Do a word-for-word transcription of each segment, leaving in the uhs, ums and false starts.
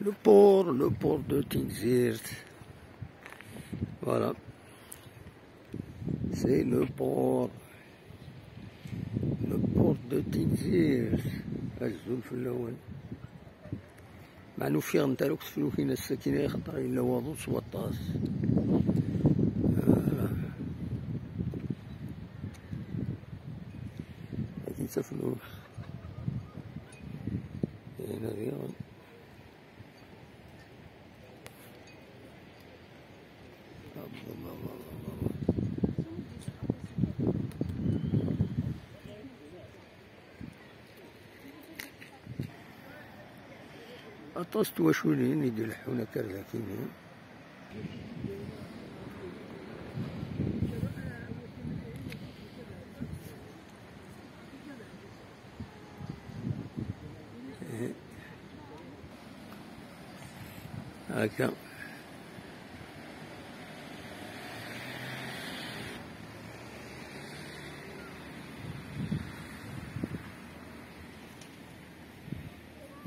Le port, le port de Tinzirt. Voilà. C'est le port. Le port de Tinzirt. Azul fell-awen. Meɛna ufiɣ n talukt flukin ass-agi, axaṭer yella waḍu s waṭas. Voilà. Agi d taflukt. Hna diɣen. Aṭas n twaculin i d-ileḥḥun akka ar dakini. Akka.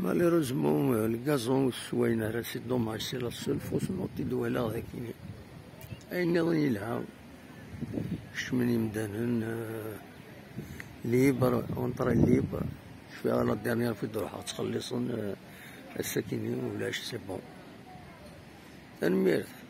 Malheureusement, euh, le gazon ur sswayen ara, c'est dommage, c'est la seule fois n-, i d-walaɣ dagi. Ayen nniḍen yelha, kecmen imdanen, euh, libre, entrée libre. Cfiɣ la dernière fois d-ruḥeɣ ttxelliṣen, euh, ass-akini ulac, c'est bon. Tanemmirt.